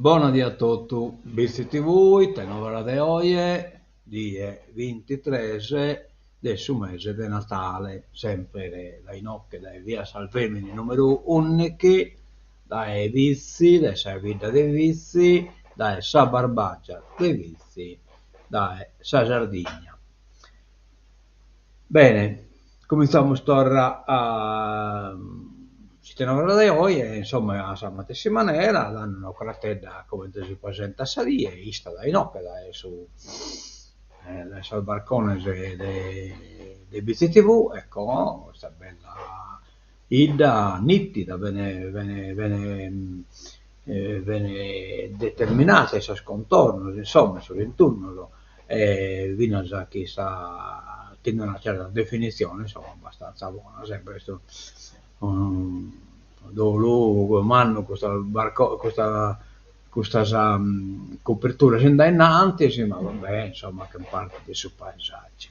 Bona die a totu, Bitzi TV, ite novas de oje, die bintitres de su mese de Natale, semper dae inoche dae via Salvemini numeru ùndichi, dae Bitzi, dae sa bidda de Bitzi, dae sa Barbagia de Bitzi, dae sa Sardigna. Bene, Cumintzamus torra a s'ite novas de oje, insomma a sa matessi manera, dande un'ocratedda a comente si presentat sa die, 'ista dae inoche, dae su dae sos barcones de de Bitzi TV, e como custa bella 'idda nìtida, bene bene bene bene determinada in sos contornos, insomma, in sos intunnos e finas chi sa chin una certa definitzione insomma abbastanza bona, sempre est unu dolu mannu custos barco custas custas coperturas in dae innantis, ma va bè insomma faghen parte de su paesaggiu.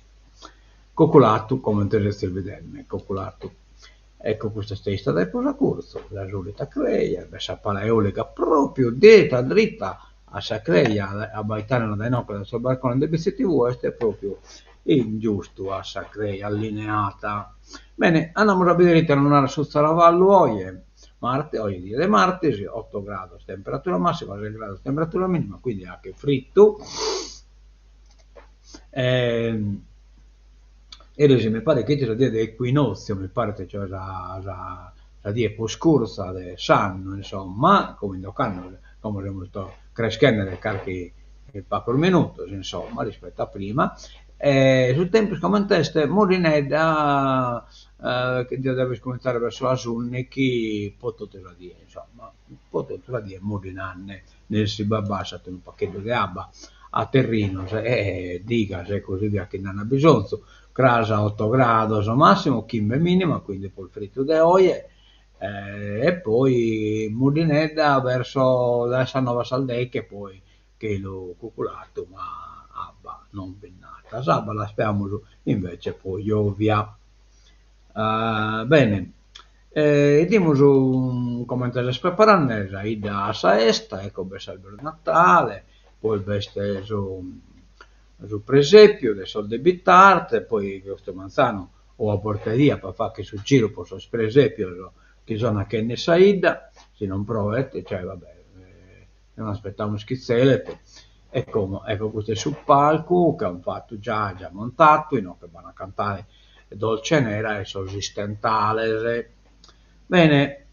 Cuculatu, comente sezis bidende, cuculatu. Ecco custa est 'ista dae prus a curtzu, sa solita creja, b'est sa pala eolica propriu dritta dritta a sa creja, abbaitende dae inoche dae sos barcones de Bitzi TV est propriu in giustu a sa creja allineata. Bene, andamus a bidere ite nos narat su tzaravallu oje, marte, oje die de martis, otto grados temperatura massima, ses grados temperatura minima, quindi 'achet frittu Eris mi paret chi 'it sa die de equinòtziu, mi paret cioè sa sa sa die prus curtza de s'annu, insomma, comente ocannu, como semus creschende de carchi pagos minutos, insomma, rispetto a prima, e su tempus comente est, mudinedda chi diat dever cumintzare verso sas ùndighi po totu sa die, insomma, po totu sa die mudinande Nessi b'abbasciat unu pagheddu de abba a terrinos e digas e così via chi nd'an bisonzu. Cras otto grados massimu, chimbe minima, quindi prus frittu de oje e poi mudinedda verso dae sas noe a sas deghe poi chelu cuculatu ma abba non bi nd'at. S'abba l'aspetamus invece po giovia. Bene E 'idimus comente s'est preparende sa 'idda a sa 'esta, ecco b'est s'alberu de Natale, poi b'est su su presepiu de sos de Bitarte, poi custu manzanu o a bortaedie apo a fagher su giru po sos presepios chi son 'achende in sa 'idda, si non proet, cioè va bè, non aspettamus chi tzelet, e como, ecco custu est su palcu chi an fatu già, già montatu, inoghe b'an a cantare Dolcenera e sos Istentales. Bene,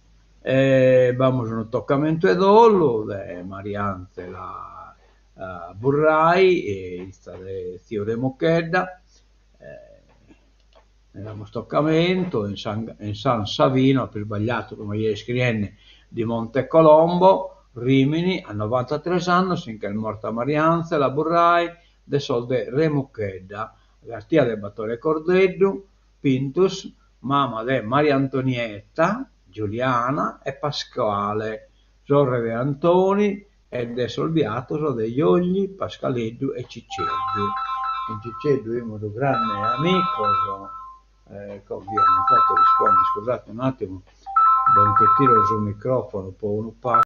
b'amus unu tocamentu 'e dolu de Marianzela Burrai, 'izza de tziu Remu Chedda, Naramus tocamentu, in San in San Savino, apo isbagliadu como fia iscriende, di Monte Colombo, Rimini, a novantatres annos si nch'est morta Marianzela Burrai de sos de Remu Chedda, gatia de Batore Cordeddu, Pintus, mama de Mariantonietta, Giuliana e Pasquale, sorre de Antoni e de sos biatos de Jogli, Pascaleddu e Ciceddu. Cun Ciceddu 'imus grande amicos, como eo non poto rispondere, iscusate un'attimu, bos nche tiro su microfono po unu pagu.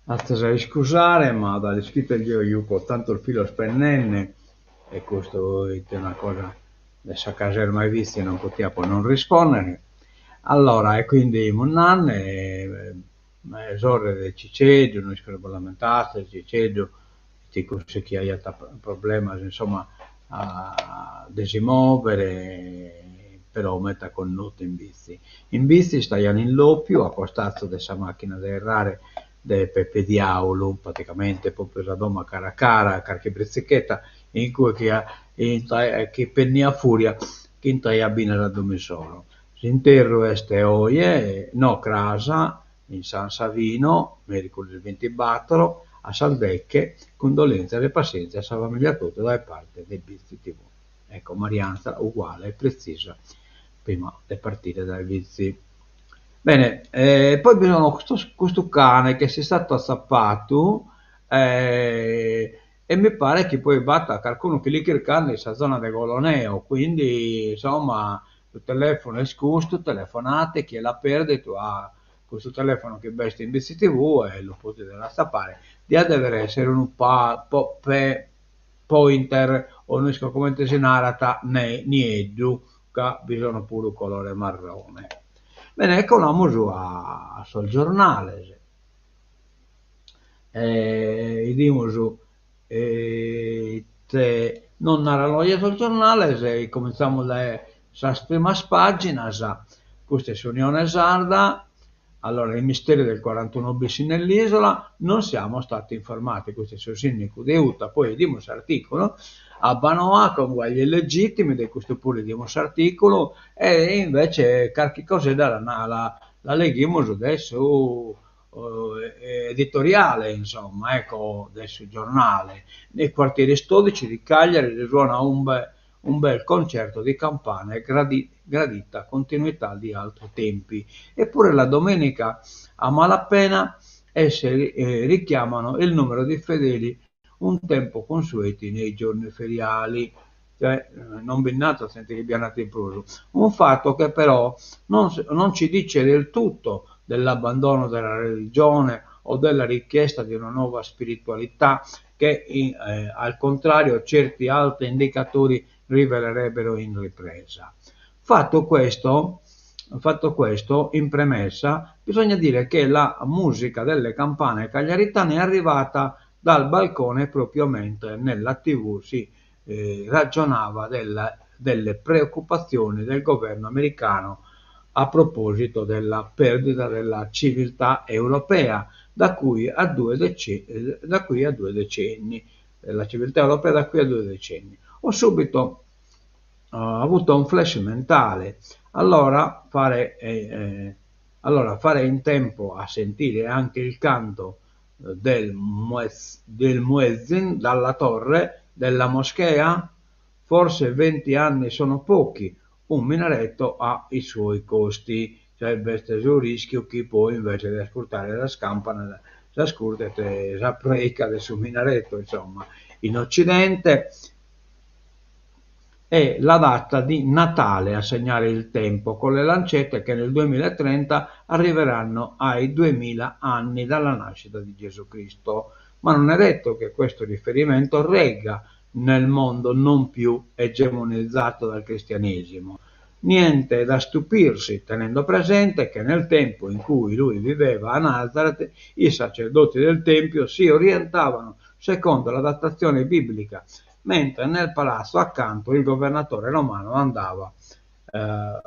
Atzes a iscusare, ma da l'ischite jeo juco tantos filos pendende e custu 'it una cosa de sa caserma 'e Vitzi non potia po non rispondere. Allora e quindi 'imus nande sorre de Ciceddu, no isco si bos l'ammentazes, Ciceddu 'it cussu chi aiat problemas insomma de si movere, però meta connotu in Bitzi. In Bitzi istaian in Loppiu a costazu de sa macchina de 'errare de Peppe Diaulu, praticamente propriu sa domo a cara a cara, carchi britzichetta in cue chi chi penniat furia chi intraiat binas a domo issoro. S'interru est oje, no cras, in San Savino, merculis bintibattoro, a sas deche, cundolentzias e passentzia a sa familia totu dae parte de Bitzi TV. Ecco, Marianzela uguale e pretzisa prima de partire dae Bitzi. Bene, e poi bi sono custos custu cane chi est istatu atzapatu e mi paret chi poi b'at carcunu chi l'est chircande in sa zona de Goloneo, quindi insomma su telefono est custu, telefonate chie l'at perditu a custu telefono chi b'est in Bitzi TV e lu podides atzapare, diat devere essere unu pa po pe pointer o no isco comente si narat ne nieddu ca bi sono puru colore marrone. Bene e colamus a sos giornales. 'Idimus ite nos naran oje sos giornales e comintzamus dae sas primas paginas, custa est s'Unione Sarda, allora il mistero del 41 bis nell'isola, non siamo stati informati, custu est su sindicu de 'Uta, poi 'idimus s'articulu, Abbanoa conguagli illegittimi, de custu puru 'idimus s'articulu, e invece carchi cosedda la la la leghimus de su editoriale, insomma, ecco, de su giornale. Nei quartieri storici di Cagliari risuona un be un bel concerto di campane gradi gradita continuità di altri tempi. Eppure la domenica a malapena esse richiamano il numero di fedeli un tempo consueti nei giorni feriali. Cioè non bi nd'at zente chi bi andat in prus. Un fatto che però non non ci dice del tutto dell'abbandono della religione o della richiesta di una nuova spiritualità che al contrario certi altri indicatori rivelerebbero in ripresa. Fatto questo, fatto questo, in premessa, bisogna dire che la musica delle campane cagliaritane è arrivata dal balcone proprio mentre nella tivù si ragionava della, delle preoccupazioni del governo americano a proposito della perdita della civiltà europea da qui a due, dec- da qui a due decenni, la civiltà europea da qui a due decenni. Ho subito uh, avuto un flash mentale. Allora fare, eh, eh, allora fare in tempo a sentire anche il canto del, muez, del muezzin dalla torre della moschea? Forse 20 anni sono pochi, un minaretto ha i suoi costi, cioè b'est su rischiu chi poi invece de ascurtare sas campanas s'ascurtet sa preica de su minaretto, insomma. In Occidente è la data di Natale a segnare il tempo, con le lancette che nel 2030 arriveranno ai 2000 anni dalla nascita di Gesù Cristo. Ma non è detto che questo riferimento regga nel mondo non più egemonizzato dal cristianesimo. Niente da stupirsi, tenendo presente che nel tempo in cui lui viveva a Nazareth, i sacerdoti del Tempio si orientavano secondo la datazione biblica, mentre nel palazzo accanto il governatore romano andava, eh,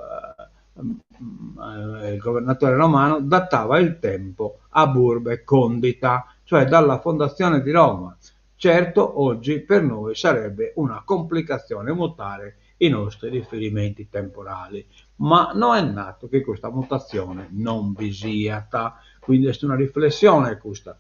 il governatore romano datava il tempo ab urbe condita, cioè dalla fondazione di Roma. Certo, oggi per noi sarebbe una complicazione mutare i nostri riferimenti temporali, ma no est natu chi custa mutazione non bi siat. Quindi est una riflessione custa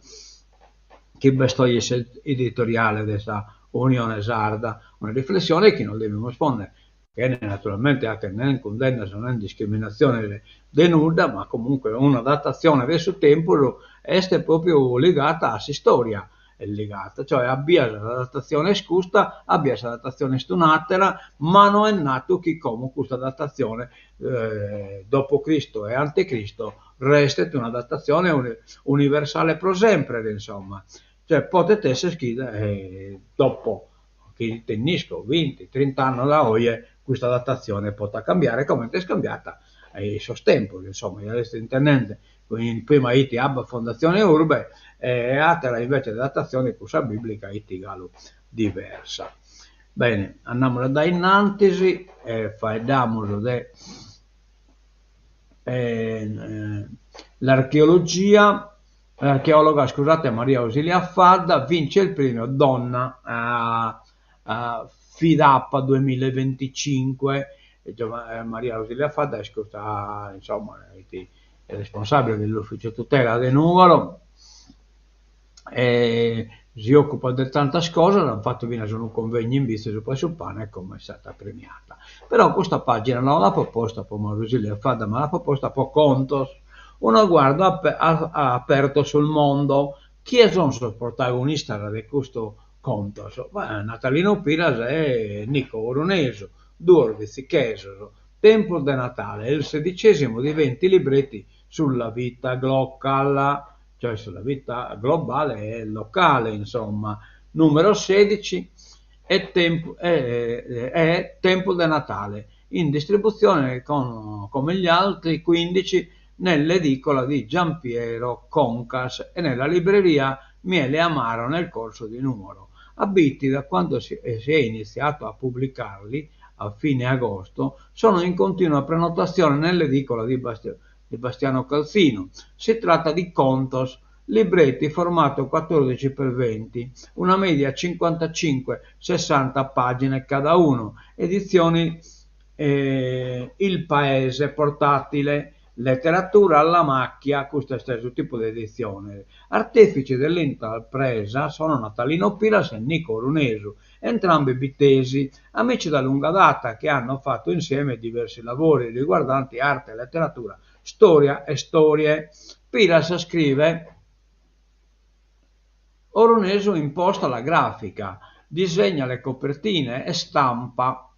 chi b'est oje in s'editoriale de sa Unione Sarda, una riflessione chi nos devimus ponnere, chene naturalmente 'achere nen cundennas nen discriminatziones de nudda, ma comunque una datazione de su tempus est propriu ligata a s'istoria, est ligata, cioè a bias sa datazione est custa, a bias sa datazione est un'atera, ma no est natu chi como custa datazione dopo Cristo e ante Cristo. restet una datatzione universale pro semper, insomma. Cioè podet esser chi dopo chi ite nd'isco binti, trint'annos da oje custa datatzione potat cambiare comente est cambiata in sos tempos, insomma, ja l'est intendende, prima 'it ab fondazione urbe e atera invece datatzione cussa biblica 'it galu diversa. Bene, andamus a dae innantis e faeddamus de l'archeologia, l'archeologa, scusate, Maria Ausilia Fadda vince il premio Donna Fidapa duemilaeventicinque, Maria Ausilia Fadda est custa, insomma, responsabile dell'ufficio tutela de Nùgoro e si ocupat de tantas cosas, ant fatu finas unu convegnu in Bitzi subra su pane e como est stata premiata. Però custa pagina no l'apo posta po Maria Ausilia Fadda, ma l'apo posta po Contos, uno sguardo aperto sul mondo. Chie sun sos protagonistas de custu Contos? Natalino Piras e Nico Orunesu, duos bitzichesos. Tempus de Natale, il sedicesimo di 20 libretti sulla vita glocal, cioè sulla vita globale e locale, insomma. Numero 16 è temp è Tempus de Natale, in distribuzione con, come gli altri 15 nell'edicola di Giampiero Concas e nella libreria Miele Amaro nel corso di Nuoro. A Bitti, da quando si è iniziato a pubblicarli, a fine agosto, sono in continua prenotazione nell'edicola di di Bastiano Calzino. Si tratta di Contos, libretti formato 14 x 20, una media 55-60 pagine cada uno, edizioni Il Paese portatile, letteratura alla macchia, custu est su tipu de editzione. Artèfici dell'intrapresa sono Natalino Piras e Nico Orunesu, entrambi bittesi, amici da lunga data che hanno fatto insieme diversi lavori riguardanti arte, letteratura, storia e storie. Piras scrive Orunesu imposta la grafica, disegna le copertine e stampa.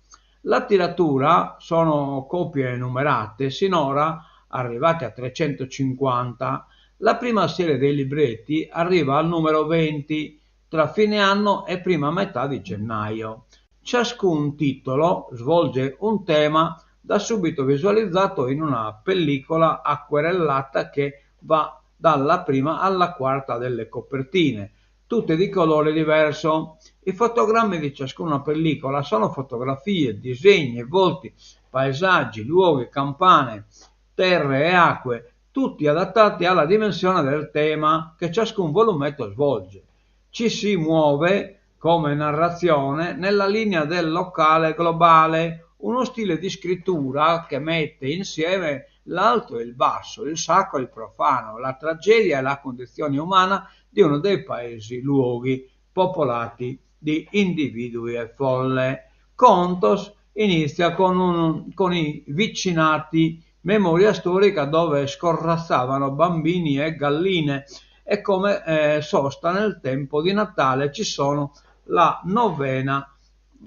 La tiratura sono copie numerate, sinora arrivate a 350. La prima serie dei libretti arriva al numero 20 tra fine anno e prima metà di gennaio. Ciascun titolo svolge un tema da subito visualizzato in una pellicola acquerellata che va dalla prima alla quarta delle copertine, tutte di colore diverso. I fotogrammi di ciascuna pellicola sono fotografie, disegni, volti, paesaggi, luoghi, campane, terre e acque, tutti adattati alla dimensione del tema che ciascun volumetto svolge. Ci si muove come narrazione nella linea del locale globale, uno stile di scrittura che mette insieme l'alto e il basso, il sacro e il profano, la tragedia e la condizione umana di uno dei paesi luoghi popolati di individui e folle. Contos inizia con, un, con i vicinati, memoria storica dove scorrazzavano bambini e galline e come eh, sosta nel tempo di Natale ci sono la novena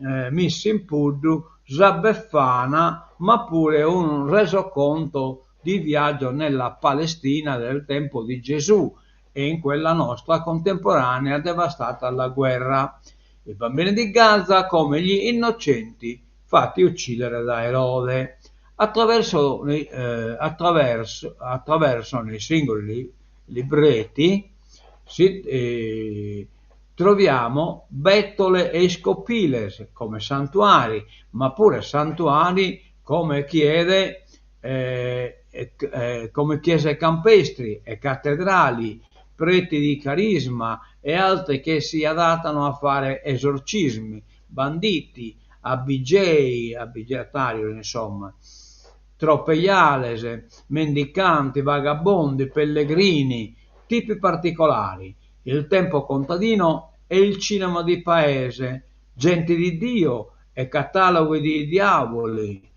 eh, Miss in Puddu, sa Befana, ma pure un resoconto di viaggio nella Palestina del tempo di Gesù e in quella nostra contemporanea devastata dalla guerra. I bambini di Gaza come gli innocenti fatti uccidere da Erode. Attraverso, eh, attraverso, attraverso nei singoli libretti si, eh, troviamo bettole e iscopiles come santuari, ma pure santuari come chiede eh, eh, come chiese campestri e cattedrali, preti di carisma e altri che si adattano a fare esorcismi, banditi, abigei, abigeatari, insomma, tropeiales, mendicanti, vagabondi, pellegrini, tipi particolari, il tempo contadino e il cinema di paese, gente di Dio e cataloghi di diavoli,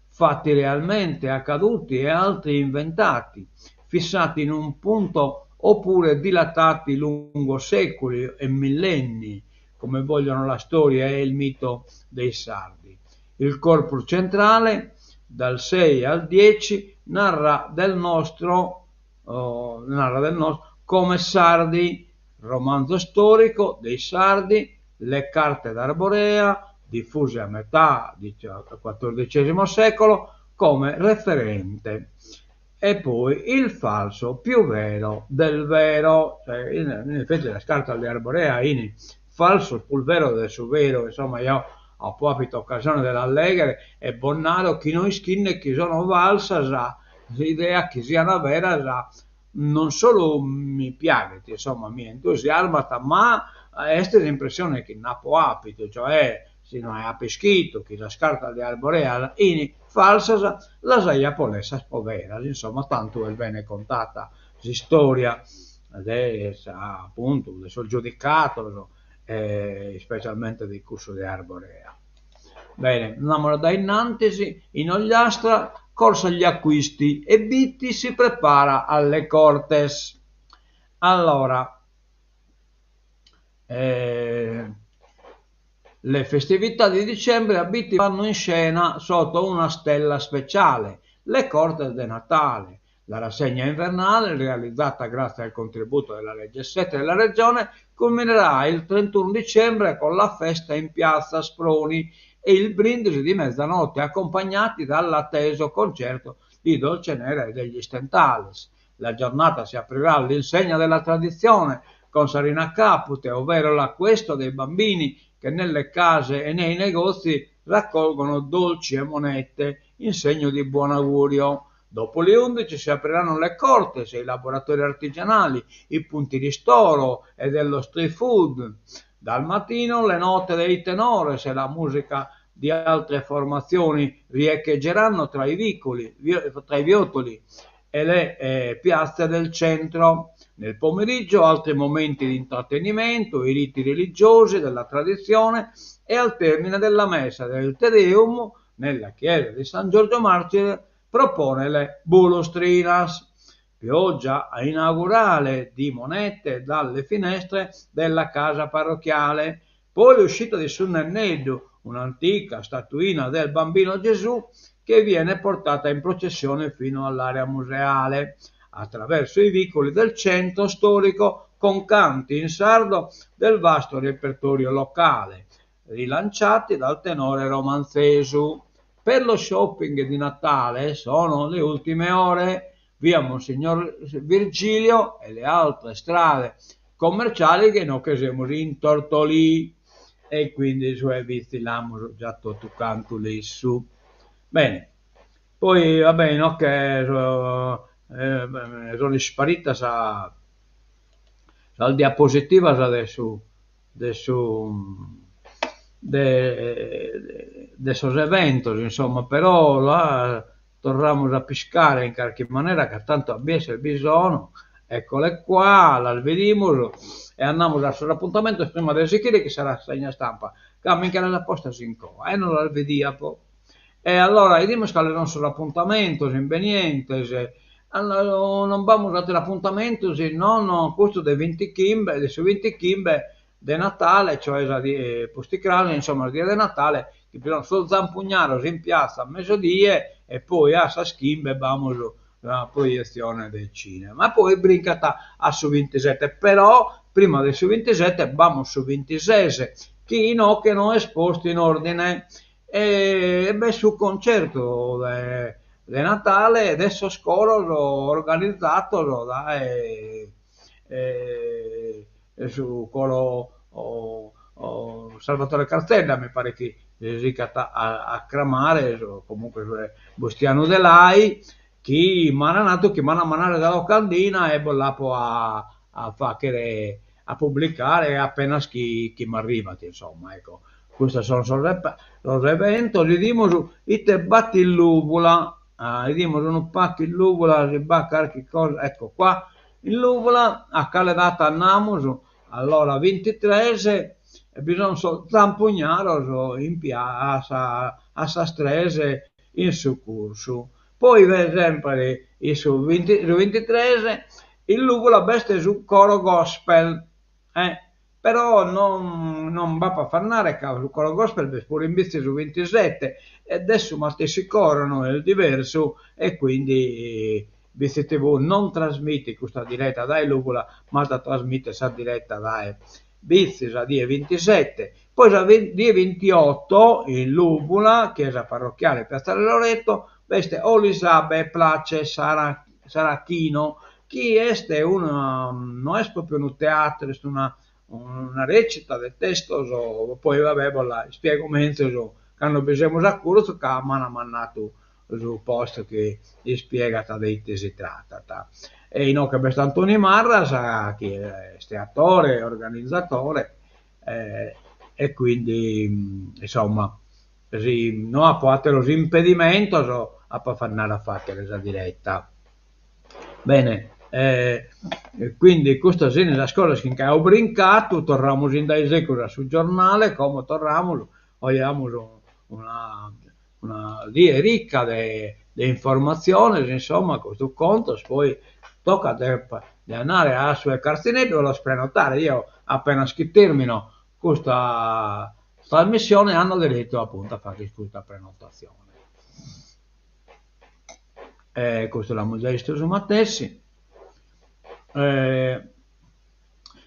fatti realmente accaduti e altri inventati, fissati in un punto oppure dilatati lungo secoli e millenni, come vogliono la storia e il mito dei sardi. Il corpus centrale, dal 6 al 10, narra del nostro Narrades nos, come sardi, romanzo storico dei sardi, le carte d'Arborea, diffuse a metà XIV secolo come referente. E poi il falso più vero del vero, cioè in effetti sas cartas de Arborea 'ini falsos prus veros de su veru, insomma eo apo apitu occasione de las leghere e bos naro chi no ischinde chi sono falsas, s'idea chi sian veras non solu mi piaghet, insomma mi entusiasmat, ma est s'impressione chi nd'apo apitu, cioè si no apo ischitu chi sas cartas de Arborea 'ini falsas, las aiapo lessas po veras, insomma tantu est bene contata s'istoria de sa appuntu de sos giudicados e ispecialmente de cussu de Arborea. Bene, andamus a dae innantis, in Ogliastra corsa agli acquisti e Bitti si prepara alle Cortes. Allora, le festività di dicembre a Bitti vanno in scena sotto una stella speciale, le Cortes de Natale. La rassegna invernale, realizzata grazie al contributo della legge 7 della Regione, culminerà il 31 dicembre con la festa in piazza Asproni e il brindisi di mezzanotte, accompagnati dall'atteso concerto di Dolcenera e degli Stentales. La giornata si aprirà all'insegna della tradizione, con Sarina Capute, ovvero l'acquisto dei bambini che nelle case e nei negozi raccolgono dolci e monete in segno di buon augurio. Dopo le 11 si apriranno le cortes, i laboratori artigianali, i punti ristoro e dello street food. Dal mattino le note dei tenores e la musica di altre formazioni riecheggeranno tra i vicoli, tra i viottoli e le eh, piazze del centro. Nel pomeriggio altri momenti di intrattenimento, i riti religiosi della tradizione e al termine della messa del Te Deum nella chiesa di San Giorgio Martire propone le bulustrinas, pioggia inaugurale di monete dalle finestre della casa parrocchiale. Poi l'uscita di Su Nenneddu, un'antica statuina del bambino Gesù che viene portata in processione fino all'area museale, attraverso i vicoli del centro storico con canti in sardo del vasto repertorio locale, rilanciati dal tenore romanzesu. Per lo shopping di Natale sono le ultime ore, via Monsignor Virgilio e le altre strade commerciali che inoghe semus in Tortolì e quindi su 'e Bitzi l'amus già totu cantu lessu. Bene, poi va bene inoghe sono isparitas sas diapositivas de su de su de de sos eventos insomma, però la torramus a piscare in carchi manera ca tantu a bider bi sono, eccole qua, las bidimus e andamus a sos apuntamentos prima de sighire chin sa rassegna stampa, ca mi nche las at postas in coa e non las bidiapo. E allora 'idimus cales sun sos apuntamentos imbenientes, non b'amus ateros apuntamentos si non custu de vintichimbe, de su vintichimbe de Natale, cioè sa die pusticras, insomma sa die de Natale, chi bi sun sos zampugnaros in piazza a mesodie e poi a sas chimbe b'amus sa proietzione de cinema. E poi brincat a su vintisette, però prima de su vintisette b'amus su vintises, chi inoghe no est postu in ordine, e b'est su concertu de de Natale de sos coros organizados dae su coro Salvatore Carzedda, mi paret chi si sigat a cramare, comunque su Bustianu Delai, chi m'an nadu chi m'an a mandare sa locandina e bos l'apo a a faghere a publicare apenas chi chi m'arrivat, insomma, ecco. Custos sun sos sos eventos, 'idimus ite b'at in Lùvula, 'idimus unu pagu in Lùvula si b'at carchi cosa, ecco qua, in Lùvula a cale data andamus, allora vintitres bi sun sos zampugnaros in piazza a sas tres in su cursu. Poi b'est sempre in su su vintitres in Lùvula b'est su coro gospel, eh, però non non b'apo a afannare ca su coro gospel b'est puru in Bitzi su vintisette ed est su matessi coro, no est diversu e quindi. Bitzi TV non trasmitit custa direta dae Lùvula, ma at a trasmìtere sa direta dae Bitzi sa die bintisete. Poi sa die bintioto in Lùvula, chiesa parrochiale Piazzale Loreto, b'est Olisabe Place Saracchino, chi est una, no est pròpiu unu teatru, est una una recita de testos, poi va bè bos la ispiego menzus cando bi semus a curtzu ca m'an mandadu su post chi ispiegat de ite si tratat. E inoghe b'est Antoni Marras chi est atore e organizatore e quindi insomma si no apo ateros impedimentos apo a andare a faghere sa diretta. Bene, quindi custas fin sas cosas chi nch'aio brincadu, torramus in dae segus a su giornale, como torramus, oe amus una una die ricca de de informatziones, insomma, custu contos, poi tocat de de andare a su 'e Cartzineddu a los prenotare, eo apenas chi termino custa trasmissione ando deretu appuntu a fagher custa prenotatzione. E custu l'amus giai 'istu su matessi.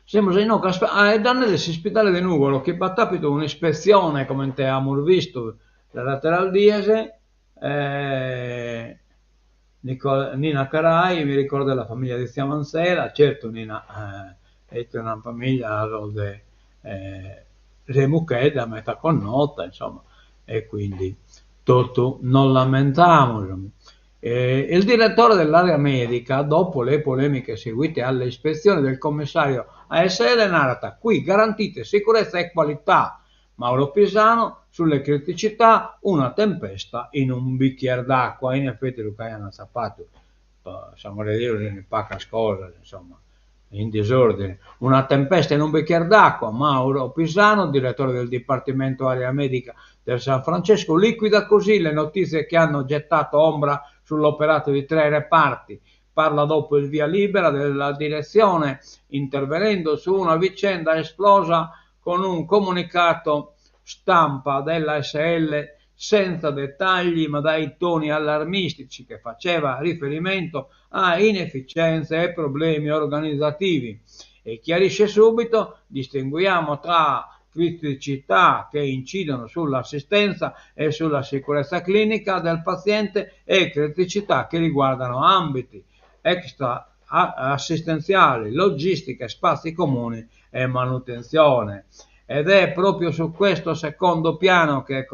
Semus inoghe faeddende de s'ispidale de Nùgoro chi b'at àpidu un'ispetzione comente amus bistu sas àteras dies, Nina Carai mi ricordo la famiglia di tzia Manzela, certu Nina est una famiglia sos de Remuchedda meda connota insomma e quindi totu nos l'ammentamus. Il direttore dell'area medica, dopo le polemiche seguite alle ispezioni del commissario ASL, narat qui garantite sicurezza e qualità. Mauro Pisano, sulle criticità, una tempesta in un bicchier d'acqua. In effetti su chi aian atzapadu, s'amore 'e Deus, in pacas cosas, insomma, in disordine. Una tempesta in un bicchier d'acqua, Mauro Pisano, direttore del Dipartimento Area Medica del San Francesco, liquida così le notizie che hanno gettato ombra sull'operato di tre reparti. Parla dopo il via libera della direzione, intervenendo su una vicenda esplosa con un comunicato stampa della ASL senza dettagli ma dai toni allarmistici che faceva riferimento a inefficienze e problemi organizzativi. E chiarisce subito, distinguiamo tra criticità che incidono sull'assistenza e sulla sicurezza clinica del paziente e criticità che riguardano ambiti extra assistenziali, logistica, spazi comuni e manutenzione. Ed è proprio su questo secondo piano che,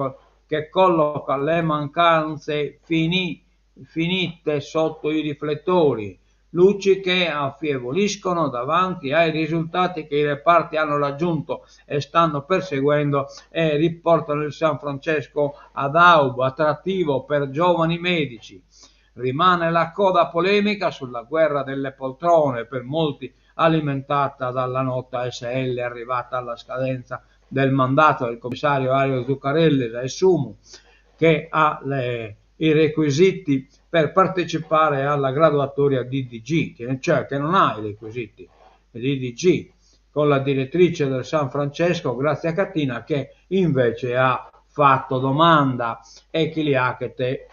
che colloca le mancanze fini, finite sotto i riflettori, luci che affievoliscono davanti ai risultati che i reparti hanno raggiunto e stanno perseguendo e riportano il San Francesco ad albo attrattivo per giovani medici. Rimane la coda polemica sulla guerra delle poltrone, per molti alimentata dalla nota ASL arrivata alla scadenza del mandato del commissario Ario Zuccarelli da Sumu, che ha le, i requisiti per partecipare alla graduatoria DDG, cioè che non ha i requisiti DDG, con la direttrice del San Francesco Grazia Cattina che invece ha fatto domanda e chi li ha che te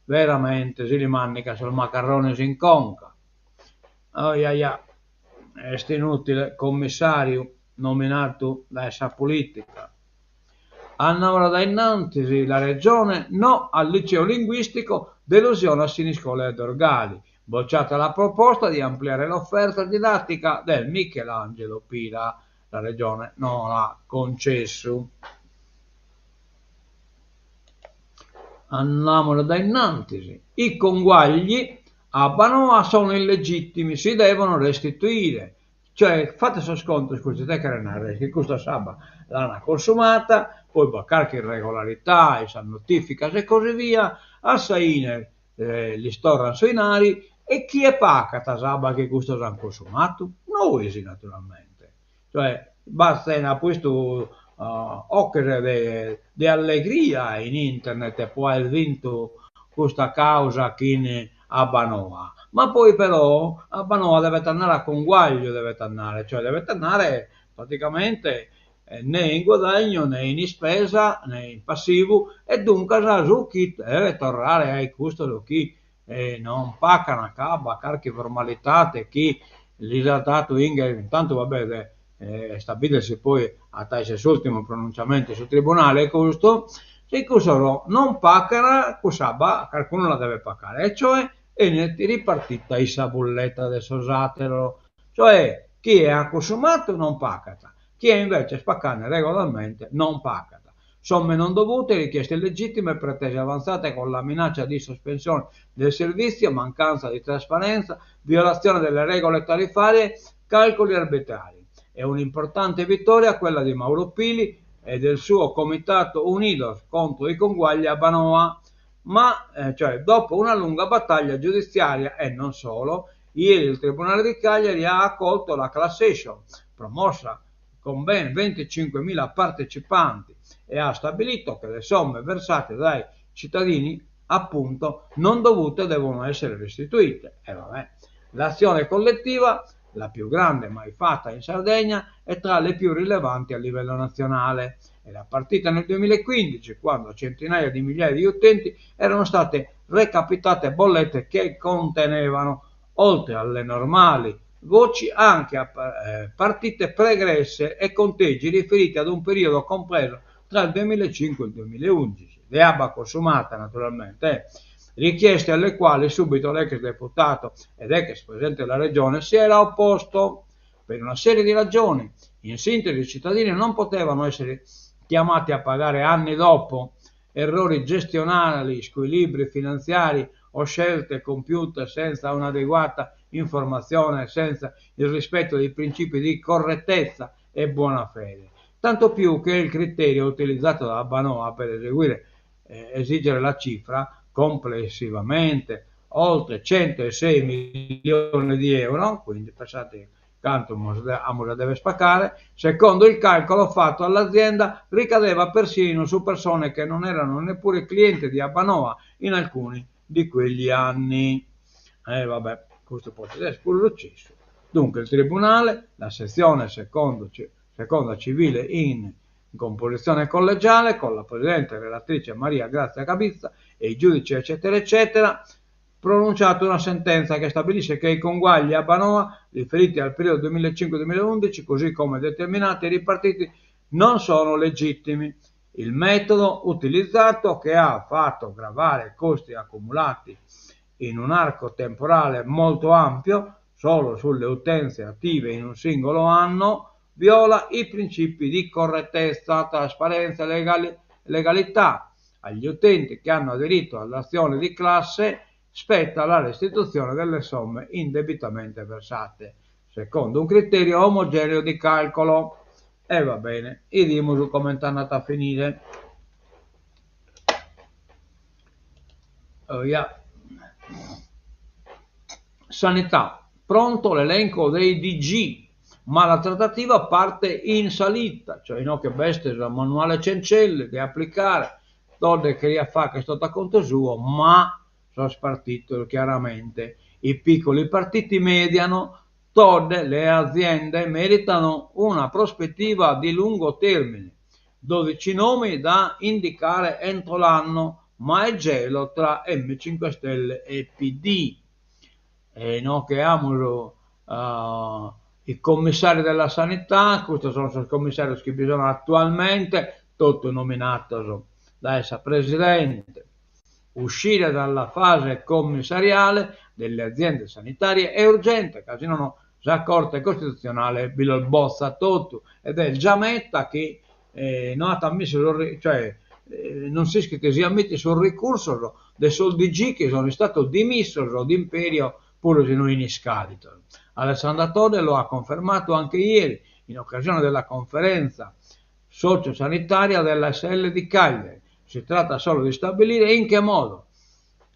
veramente si li mandica sos macarrones in conca. Oiaia, est inutile, commissariu nominadu dae sa politica. Andamus dae innantis, la Regione no al liceo linguistico, delusione a Siniscola e Dorgali. Bocciata la proposta di ampliare l'offerta didattica del Michelangelo Pira. La Regione no l'at concessu. Andamus dae innantis. I conguagli Abbanoa sono illegittimi, si devono restituire. Cioè, fate sos contos custu ite cheret narrer, chi custa s'abba l'ana consumata, poi b'at carchi irregolarità in sas notificas e così via, a sa 'ine lis torran su 'inari e chie pagat s'abba chi custos an consumatu? Nois naturalmente. Cioè, b'at apo 'istu 'oches de de allegria in internet po aer vintu custa causa chin Abbanoa, ma poi però Abbanoa devet andare a conguaglio, devet andare, cioè devet andare praticamente né in guadagno né in ispesa né in passivu e duncas su chi devet torrare a custos chi. E non pacan ca b'at carchi formalidade chi lis at datu inghere, intantu va bene, est a bider si poi at a esser s'urtimu pronunciamentu 'e su tribunale custu, si cussos non pacan cuss'abba carcunu la devet pacare e cioè 'enit ripartita in sa bulletta de sos ateros, cioè chie at cussumatu non pacat, chie invece est pacande regolarmente non pacat. Somme non dovute, richieste illegittime, pretese avanzate con la minaccia di sospensione del servizio, mancanza di trasparenza, violazione delle regole tariffarie, calcoli arbitrari. È un'importante vittoria quella di Mauro Pili e del suo comitato Unidos contro i conguagli Abbanoa, ma cioè dopo una lunga battaglia giudiziaria e non solo, ieri il Tribunale di Cagliari ha accolto la class action promossa con ben 25.000 partecipanti e ha stabilito che le somme versate dai cittadini appunto non dovute devono essere restituite. E vabbè. L'azione collettiva, la più grande mai fatta in Sardegna, è tra le più rilevanti a livello nazionale. Era partita nel 2015, quando a centinaia di migliaia di utenti erano state recapitate bollette che contenevano, oltre alle normali voci, anche a partite pregresse e conteggi riferiti ad un periodo compreso tra il 2005 e il 2011, de abba consumata naturalmente, richieste alle quali subito l'ex deputato ed ex presidente della regione si era opposto per una serie di ragioni. In sintesi, i cittadini non potevano essere chiamati a pagare anni dopo errori gestionali, squilibri finanziari o scelte compiute senza un'adeguata informazione, senza il rispetto dei principi di correttezza e buona fede. Tanto più che il criterio utilizzato da Abbanoa per esigere la cifra, complessivamente oltre 106 milioni di euro, quindi pensate quanto amus a dever pacare, secondo il calcolo fatto all'azienda ricadeva persino su persone che non erano neppure clienti di Abbanoa in alcuni di quegli anni. Vabbè, questo può essere pure successo. Dunque il Tribunale, la sezione seconda civile in composizione collegiale, con la Presidente e relatrice Maria Grazia Cabitza e i giudici eccetera eccetera, pronunciato una sentenza che stabilisce che i conguagli Abbanoa riferiti al periodo 2005-2011, così come determinati e ripartiti, non sono legittimi. Il metodo utilizzato, che ha fatto gravare costi accumulati in un arco temporale molto ampio, solo sulle utenze attive in un singolo anno, viola i principi di correttezza, trasparenza e legalità. Agli utenti che hanno aderito all'azione di classe spetta la restituzione delle somme indebitamente versate, secondo un criterio omogeneo di calcolo. E va bene, 'idimus comente andat a finire. Oh, yeah. Sanità, pronto l'elenco dei DG, ma la trattativa parte in salita, cioè no che b'est su manuale Cencelli de aplicare, Todde cheriat fagher totu a contu suo, ma sos partitos chiaramente, i piccoli partiti mediano, Todde le aziende meritano una prospettiva di lungo termine, 12 nomi da indicare entro l'anno, ma è gelo tra M5 Stelle e PD. E no che amus i commissari della sanità, custos sono sos commissarios chi bi sono attualmente, totu nominados dae sa Presidente. Uscire dalla fase commissariale delle aziende sanitarie è urgente, ca si nono sa Corte Costituzionale bi los botzat totu ed est già meta chi no at ammissu sos cioè non s'ischit si ammitit sos ricursos de sos DG chi sono istados dimissos d'imperio puru si no in iscaditos. Alessandra Todde lo ha confermato anche ieri in occasione della conferenza sociosanitaria della ASL di Cagliari. Si tratta solo di stabilire in che modo.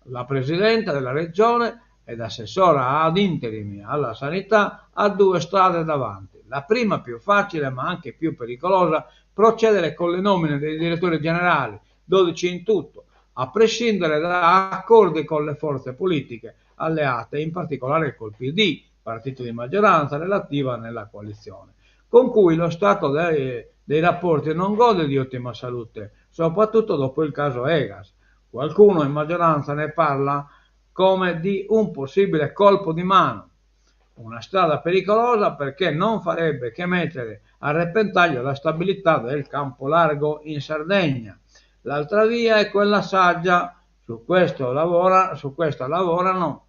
La Presidente della Regione ed assessora ad interim alla sanità ha due strade davanti. La prima, più facile ma anche più pericolosa, procedere con le nomine dei direttori generali, 12 in tutto, a prescindere da accordi con le forze politiche alleate, in particolare col PD, partito di maggioranza relativa nella coalizione, con cui lo stato dei rapporti non gode di ottima salute, soprattutto dopo il caso Egas. Qualcuno in maggioranza ne parla? come di un possibile colpo di mano. Una strada pericolosa perché non farebbe che mettere a repentaglio la stabilità del campo largo in Sardegna. L'altra via è quella saggia, su questo lavora, su questa lavorano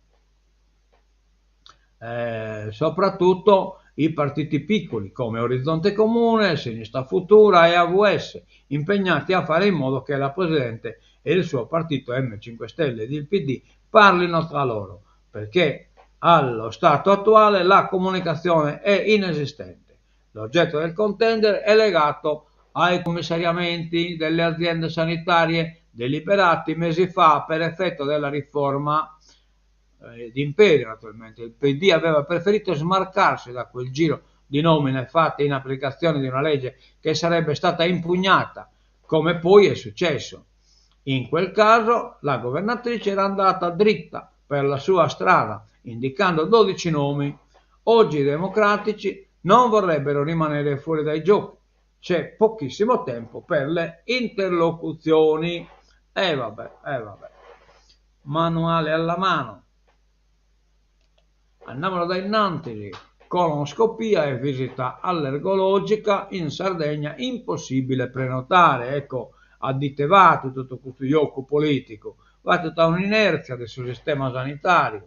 soprattutto i partiti piccoli come Orizzonte Comune, Sinistra Futura e AVS, impegnati a fare in modo che la Presidente e il suo partito M5 Stelle ed il PD parlino tra loro, perché allo stato attuale la comunicazione è inesistente. L'oggetto del contendere è legato ai commissariamenti delle aziende sanitarie deliberati mesi fa per effetto della riforma d'imperio, naturalmente. Il PD aveva preferito smarcarsi da quel giro di nomine fatte in applicazione di una legge che sarebbe stata impugnata, come poi è successo. In quel caso la governatrice era andata dritta per la sua strada, indicando 12 nomi. Oggi i democratici non vorrebbero rimanere fuori dai giochi. C'è pochissimo tempo per le interlocuzioni. E vabbè, e vabbè. Manuale alla mano. Andiamo da innanzi. Colonscopia e visita allergologica in Sardegna, impossibile prenotare. Ecco, a dite va tutto questo gioco politico, va tutta un'inerzia del sistema sanitario.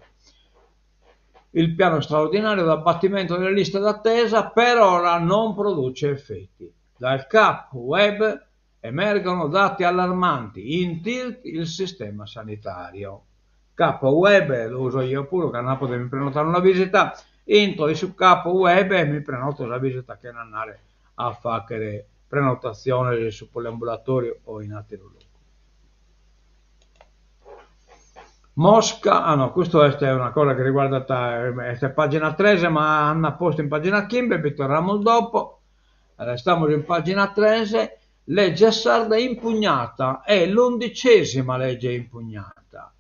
Il piano straordinario d'abbattimento delle liste d'attesa per ora non produce effetti. Dal CAP web emergono dati allarmanti, in tilt il sistema sanitario. CAP web lo uso io pure, che non potevo prenotare una visita, entro su CAP web e mi prenoto la visita che non andare a fare prenotazione su poliambulatorio o in altri luoghi. Mosca, ah no, questo è una cosa che riguarda questa pagina 3, ma hanno posto in pagina 15, vi torniamo dopo. Restiamo in pagina 3, legge sarda impugnata, è l'undicesima legge impugnata.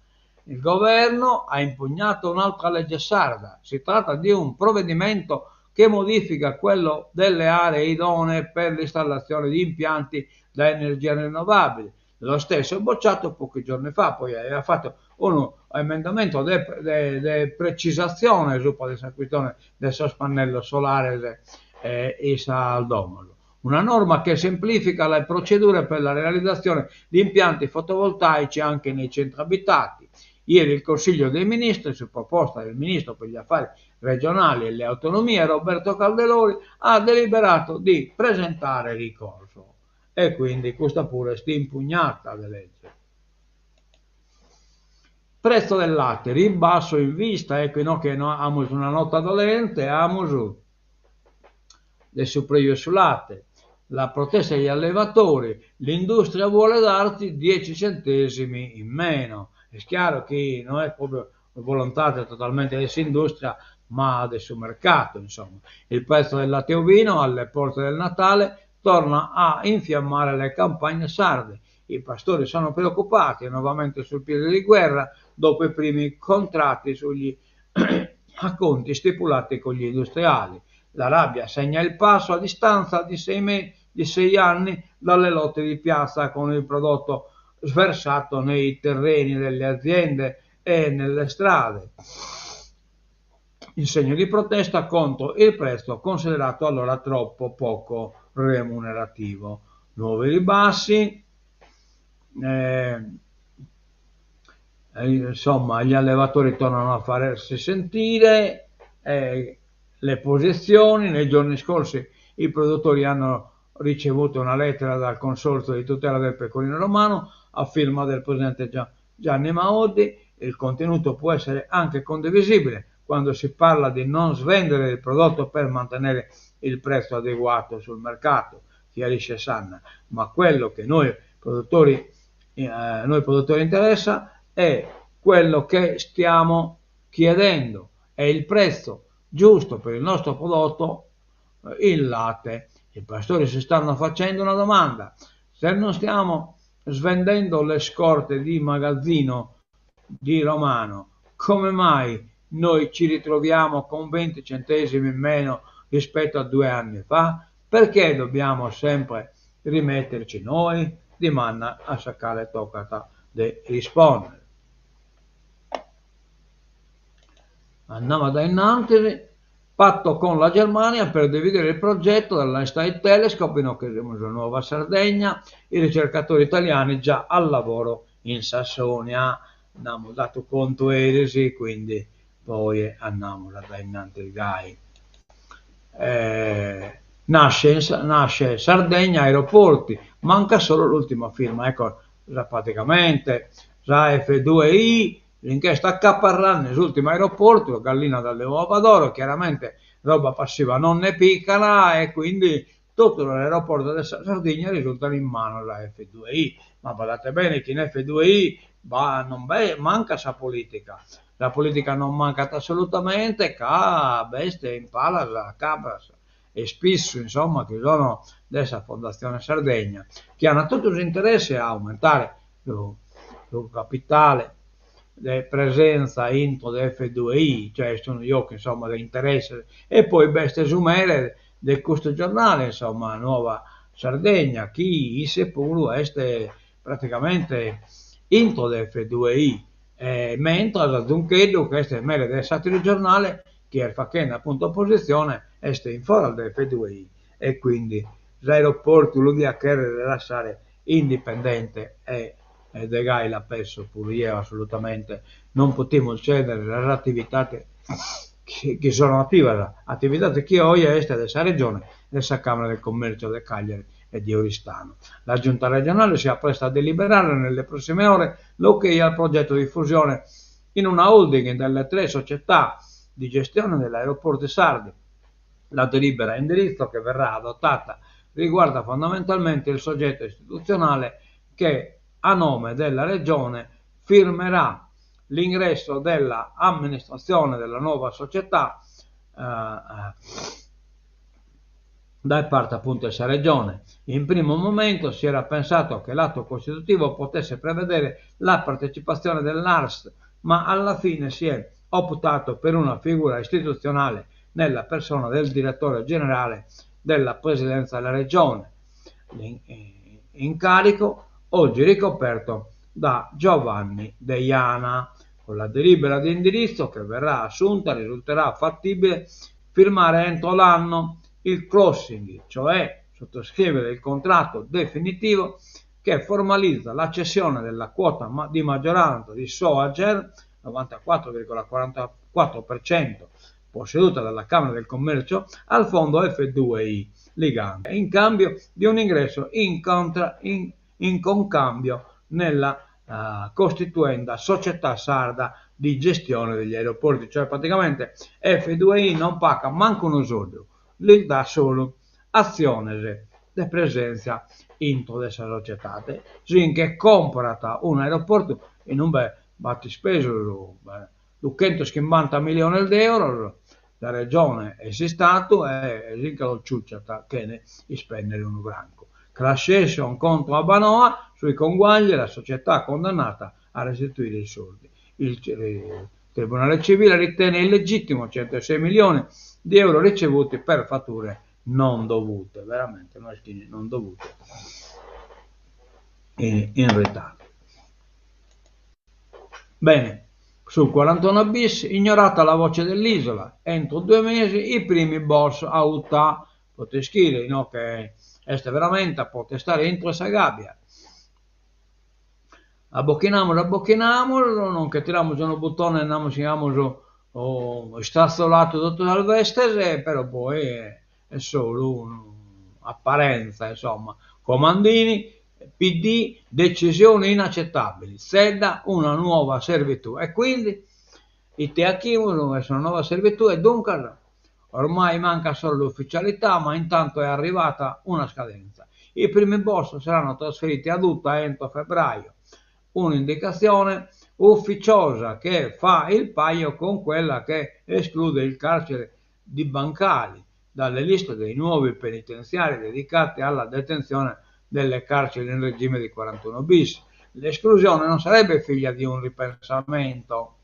Il governo ha impugnato un'altra legge sarda, si tratta di un provvedimento che modifica quello delle aree idonee per l'installazione di impianti da energia rinnovabile. Lo stesso bocciato pochi giorni fa, poi aveva fatto un emendamento de precisazione su questa questione del sos pannello solare e saldomolo. Una norma che semplifica le procedure per la realizzazione di impianti fotovoltaici anche nei centri abitati. Ieri il Consiglio dei Ministri, su proposta del Ministro per gli Affari Regionali e le Autonomie Roberto Calderoli, ha deliberato di presentare ricorso. E quindi questa pure sta impugnata la legge. Prezzo del latte, ribasso in vista, ecco no, che no, amos una nota dolente, amos del supreio sul latte. La protesta degli allevatori, l'industria vuole darti 10 centesimi in meno. È chiaro che non è proprio volontà totalmente dell'industria, ma del suo mercato, insomma. Il prezzo del latte ovino alle porte del Natale torna a infiammare le campagne sarde. I pastori sono preoccupati, nuovamente sul piede di guerra, dopo i primi contratti sugli acconti stipulati con gli industriali. La rabbia segna il passo a distanza di 6 anni dalle lotte di piazza con il prodotto sversato nei terreni delle aziende e nelle strade, in segno di protesta contro il prezzo considerato allora troppo poco remunerativo. Nuovi ribassi, insomma gli allevatori tornano a farsi sentire, le posizioni. Nei giorni scorsi i produttori hanno ricevuto una lettera dal Consorzio di tutela del pecorino romano a firma del presidente Gianni Maoddi. Il contenuto può essere anche condivisibile quando si parla di non svendere il prodotto per mantenere il prezzo adeguato sul mercato, chiarisce Sanna, ma quello che noi produttori interessa è quello che stiamo chiedendo, è il prezzo giusto per il nostro prodotto, il latte. I pastori si stanno facendo una domanda: se non stiamo svendendo le scorte di magazzino di Romano, come mai noi ci ritroviamo con 20 centesimi in meno rispetto a 2 anni fa? Perché dobbiamo sempre rimetterci noi? Dimanna a Sacale toccata de rispondere. Andamus a dae innantis, Patto con la Germania per dividere il progetto dell'Einstein Telescope, inoghe semus Nuova Sardegna, i ricercatori italiani già al lavoro in Sassonia. Nd'amus datu contu eris, quindi poi andamus a dae innantis gai. Nasce nasce Sardegna Aeroporti, manca solo l'ultima firma, ecco praticamente sa F2I Si nch'est acaparrende s'ùrtimu aeroportu, gallina dalle uova d'oro, chiaramente roba passiva non nde pican e quindi totu sos aeroportos de sa Sardigna risultan in manos a F2I. Ma badate bene chi in F2I non be mancat sa politica, sa politica non mancat assolutamente ca b'est in palas Cabras e Spissu, insomma, chi sono de sa Fondazione Sardegna, chi an totu s'interesse a aumentare su su capitale de presentza intro de F2I, cioè est unu giocu insomma de interesses, e poi b'est su mere de custu giornale insomma Nuova Sardegna chi isse puru est praticamente intro de F2I, e mentras Zuncheddu chi est mere de s'atteru giornale chi est faghende appuntu oppositzione est in foras de F2I e quindi s'aeroportu lu diat cherrer lassare indipendente e de gai la penso puru jeo assolutamente, non potimus cedere sas attividades chi sono attivas, attividade chi oje est de sa Regione e de sa Camera del Commercio de Cagliari e di Oristano. La Giunta regionale si appresta a deliberare nelle prossime ore l'ok al progetto di fusione in una holding delle tre società di gestione degli aeroporti sardi. La delibera a indirizzo che verrà adottata riguarda fondamentalmente il soggetto istituzionale che, a nome della Regione, firmerà l'ingresso della amministrazione della nuova società dae parte appunto de sa Regione. In primo momento si era pensato che l'atto costitutivo potesse prevedere la partecipazione dell'ARST, ma alla fine si è optato per una figura istituzionale nella persona del direttore generale della Presidenza della Regione, incarico oggi ricoperto da Giovanni Deiana. Con la delibera di indirizzo che verrà assunta risulterà fattibile firmare entro l'anno il closing, cioè sottoscrivere il contratto definitivo che formalizza la cessione della quota di maggioranza di Soager, 94,44%, posseduta dalla Camera del Commercio, al fondo F2I Ligante, in cambio di un ingresso in, contra, in, in concambio nella uh, costituenda società sarda di gestione degli aeroporti, cioè praticamente F2I non paga manco unu soddu, li dat solu atziones de presèntzia intro de sa societade, si nche comporat un'aeroportu in ube b'at ispesu duchentochimbanta milliones de euros sa Regione e s'Istatu e si nche los ciuciat chene ispèndere unu francu. Class action contro Abbanoa sui conguagli, la società condannata a restituire i soldi. Il Tribunale civile ritene illegittimo 106 milioni di euro ricevuti per fatture non dovute, veramente non dovute in ritardo. Bene, sul 41 bis, ignorata la voce dell'isola, entro due mesi i primi boss a Uta, pote ischire, no, che est veramente a protestare intro 'e sa gabbia. Abochinamus, abochinamus, non che tiramus unu buttone e namus chi amus istrazzoladu totu sas bestes, però poi est solu un'apparenza, insomma. Comandini, PD, decisioni inaccettabili, Zedda una nuova servitù. E quindi ite 'achimus, est una nuova servitù e duncas ormai manca solo l'ufficialità, ma intanto è arrivata una scadenza. I primi boss saranno trasferiti ad Uta entro febbraio. Un'indicazione ufficiosa che fa il paio con quella che esclude il carcere di Bancali dalle liste dei nuovi penitenziari dedicati alla detenzione delle carceri in regime di 41 bis. L'esclusione non sarebbe figlia di un ripensamento,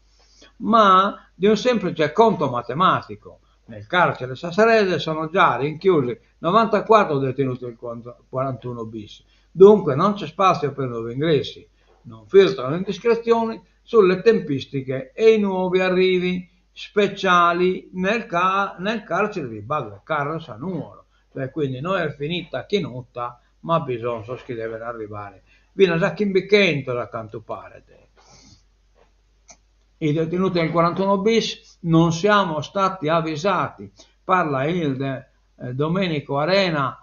ma di un semplice conto matematico. Nel carcere sassarese sono già rinchiusi 94 detenuti del 41 bis, dunque non c'è spazio per nuovi ingressi. Non filtrano indiscrezioni sulle tempistiche e i nuovi arrivi. speciali nel nel carcere di Badu 'e Carros a Nuoro, e quindi no est finita chin Uta, ma bi son sos chi deven arribare finas a chimbichentos a cantu paret. I detenuti del 41 bis non siamo stati avvisati, parla il de, eh, Domenico Arena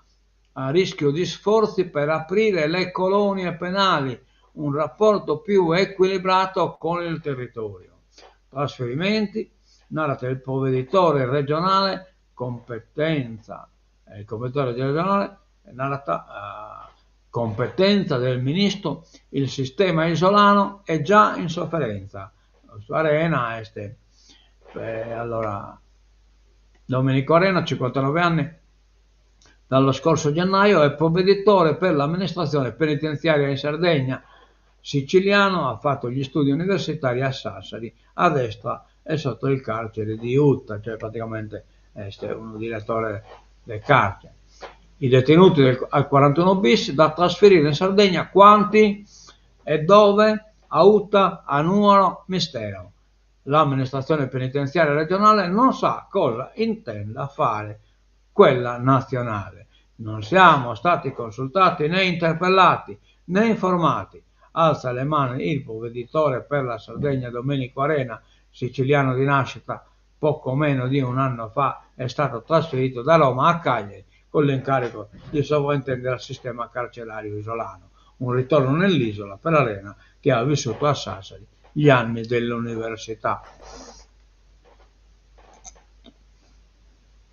a rischio di sforzi per aprire le colonie penali, un rapporto più equilibrato con il territorio. Trasferimenti, narat il provveditore regionale, competenza, il provveditore regionale narat competenza del ministro, il sistema isolano è già in sofferenza. Custu Arena est, allora, Domenico Arena, 59 anni, dallo scorso gennaio è provveditore per l'amministrazione penitenziaria in Sardegna. Siciliano, ha fatto gli studi universitari a Sassari, a destra e sotto il carcere di Uta, cioè praticamente est unu diretore de carcere. I detenuti del, al 41 bis da trasferire in Sardegna quanti e dove? A Uta, a Nuoro, mistero. L'amministrazione penitenziaria regionale non sa cosa intenda fare quella nazionale. Non siamo stati consultati né interpellati né informati. Alza le mani il provveditore per la Sardegna Domenico Arena, siciliano di nascita, poco meno di un anno fa è stato trasferito da Roma a Cagliari con l'incarico di sovrintendere al sistema carcerario isolano. Un ritorno nell'isola per Arena che ha vissuto a Sassari gli anni dell'università.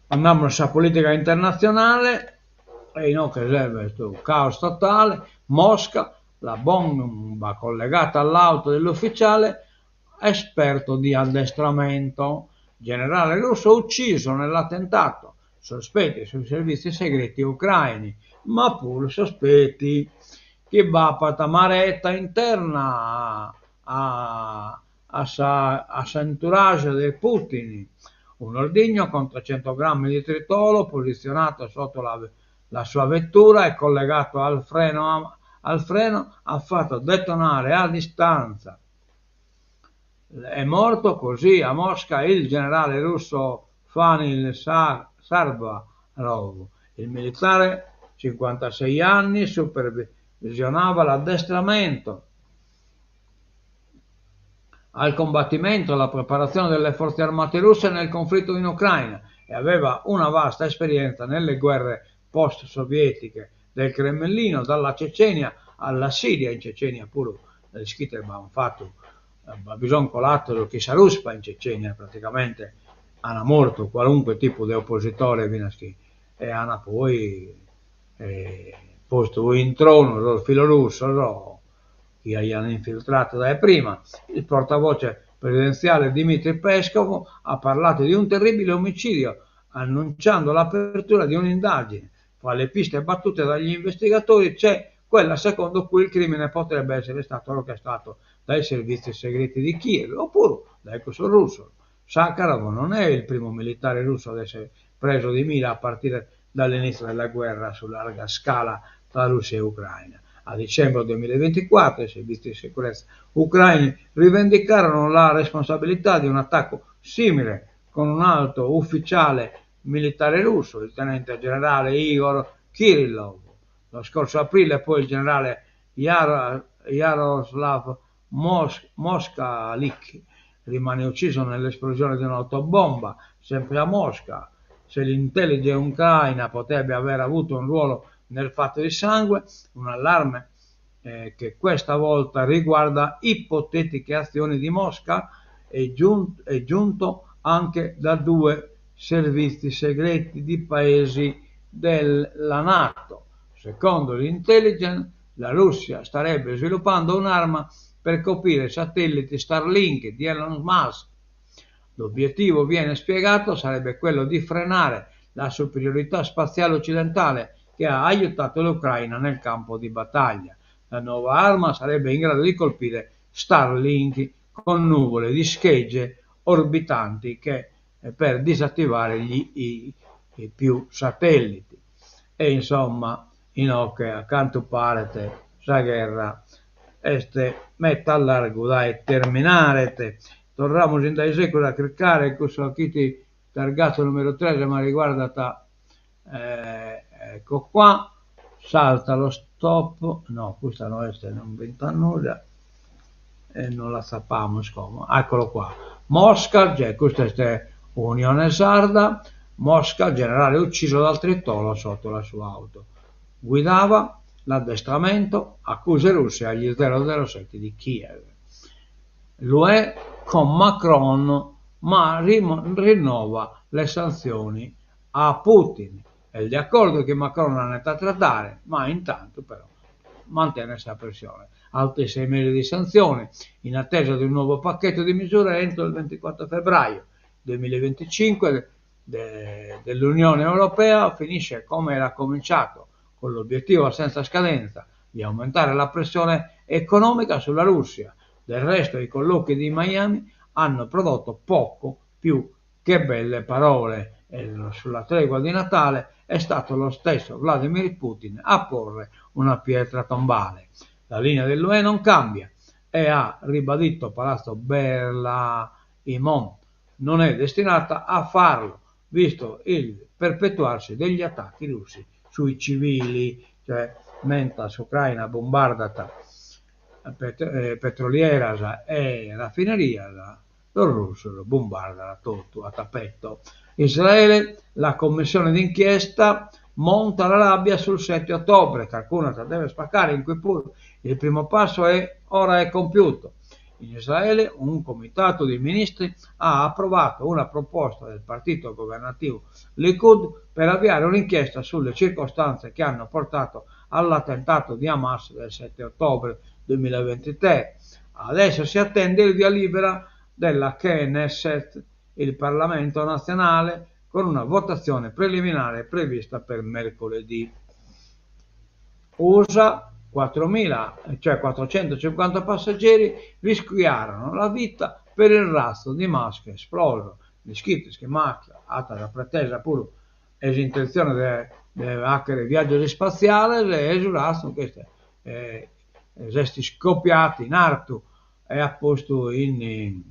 Andamus a sa politica internatzionale e inoghe serve custu caos totale, Mosca, la bomba collegata all'auto dell'ufficiale esperto di addestramento, generale russo ucciso nell'attentato, sospetti sui servizi segreti ucraini, ma puru sospetti chi b'apat maretta interna a a sa a s'entourage de Putin, un'ordigno con 300 grammi di tritolo posizionato sotto la la sua vettura e collegato al freno al freno ha fatto detonare a distanza. È morto così a Mosca il generale russo Fanil Sarvarov. Il militare, 56 anni, supervisionava l'addestramento al combattimento e alla preparazione delle forze armate russe nel conflitto in Ucraina e aveva una vasta esperienza nelle guerre post-sovietiche del Cremlino, dalla Cecenia alla Siria, in Cecenia puru ischite b'an fatu, bi son colados chin sa ruspa in Cecenia, praticamente an mortu qualunque tipu de oppositore finas chi e an poi postu in tronu sos filorussos chi aian infiltradu dae prima. Il portavoce presidenziale Dmitry Peskov ha parlato di un terribile omicidio, annunciando l'apertura di un'indagine. Fra le piste battute dagli investigatori c'è quella secondo cui il crimine potrebbe essere stato orchestrato dai servizi segreti di Kiev oppure dai cussos russos. Sakharov non è il primo militare russo ad essere preso di mira a partire dall'inizio della guerra su larga scala tra Russia e Ucraina. A dicembre 2024 i servizi di sicurezza ucraini rivendicarono la responsabilità di un attacco simile con un alto ufficiale militare russo, il tenente generale Igor Kirillov. Lo scorso aprile poi il generale Yar Yaroslav Mos Moskalik rimane ucciso nell'esplosione di un'autobomba, sempre a Mosca. Se l'intelligence ucraina potrebbe aver avuto un ruolo nel fatto di sangue, un allarme eh, che questa volta riguarda ipotetiche azioni di Mosca è, giun è giunto anche da due servizi segreti di paesi della Nato. Secondo l'intelligence, la Russia starebbe sviluppando un'arma per colpire i satelliti Starlink di Elon Musk. L'obiettivo, viene spiegato, sarebbe quello di frenare la superiorità spaziale occidentale che ha aiutato l'Ucraina nel campo di battaglia. La nuova arma sarebbe in grado di colpire Starlink con nuvole di schegge orbitanti che, eh, per disattivare gli, i, i più satelliti. E insomma, inoghe a cantu paret sa gherra est meta a largu dae terminare. Torramus in dae segus a chircare cussu chi fit targato numeru tres ma riguardat ecco qua, salta lo stop, no custa no est, non b'intrat nudda e non l'atzapamus como, eccolo qua, Mosca, custa est Unione Sarda, Mosca, generale ucciso dal tritolo sotto la sua auto, guidava l'addestramento, accuse russe agli 007 di Kiev. L'UE con Macron ma rinnova le sanzioni a Putin. Est de acordu chi Macron andet a tratare, ma intantu però mantenet sa pressione. Altri sei mesi di sanzioni, in attesa di un nuovo pacchetto di misure entro il 24 febbraio 2025 dell'Unione Europea finisce come era cominciato, con l'obiettivo senza scadenza di aumentare la pressione economica sulla Russia. Del resto i colloqui di Miami hanno prodotto poco più che belle parole e sulla tregua di Natale è stato lo stesso Vladimir Putin a porre una pietra tombale. La linea dell'UE non cambia e ha ribadito Palazzo Berlaymont non è destinata a farlo, visto il perpetuarsi degli attacchi russi sui civili, cioè mentras s'Ucraina bombardat petrolieras e rafinerias, sos russos bombardant totu a tappeto. Israele, la commissione d'inchiesta monta la rabbia sul 7 ottobre, carcunu at a dever spaccare in cue puru, il primo passo è ora è compiuto. In Israele un comitato di ministri ha approvato una proposta del partito governativo Likud per avviare un'inchiesta sulle circostanze che hanno portato all'attentato di Hamas del 7 ottobre 2023. Adesso si attende il via libera della Knesset, il Parlamento nazionale, con una votazione preliminare prevista per mercoledì. USA, 4.000, cioè 450 passeggeri rischiarono la vita per il razzo di Musk esploso. L'ischides chi Musk at sa pretesa puru e s'intentzione de de fàghere viàgios ispatziales e su razzu nch'est s'est iscopiadu in artu e at postu in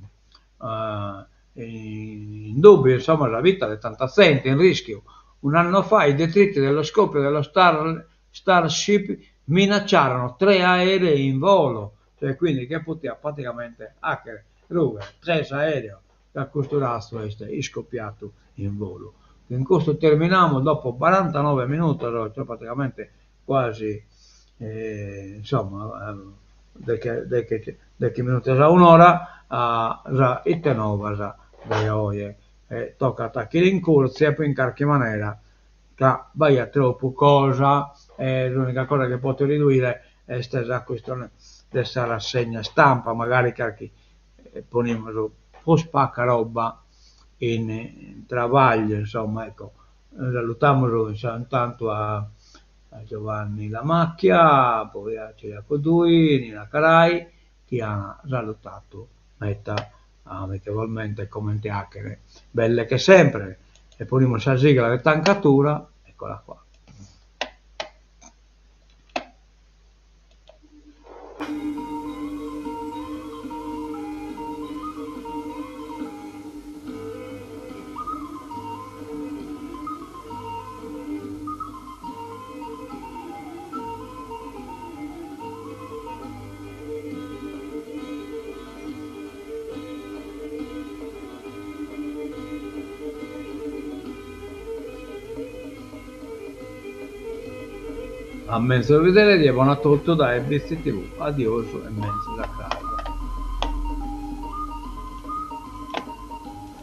in dùbbiu insomma sa vita de tanta zente, in rischiu. Un anno fa i detriti dello scoppio dello Star Starship minacciarono tre aerei in volo, cioè quindi che potiat praticamente 'achere rughere tres aereos ca custu razzu est iscopiadu in volu. Cun custu terminamus dopo barantanove minutos, cioè praticamente quasi insomma deche deche deche minutos a un'ora sa ite novas de oje e tocat chi l'incurtzie in carchi manera ca b'aiat tropu cosa e s'unica cosa chi poto riduire est sa chistione de sa rassegna stampa, magari carchi ponimus prus paca roba in travagliu, insomma, ecco. Salutamus intantu a Giovanni Lamacchia, poi a Ciriaco Dui, Nina Carai, chi an salutadu meta amichevolmente comente 'achere belle che sempre. E ponimus sa sigla de tancatura, eccola qua. A menzus bidere die bona a totu dae Bitzi TV. Adiosu e menzus a cras.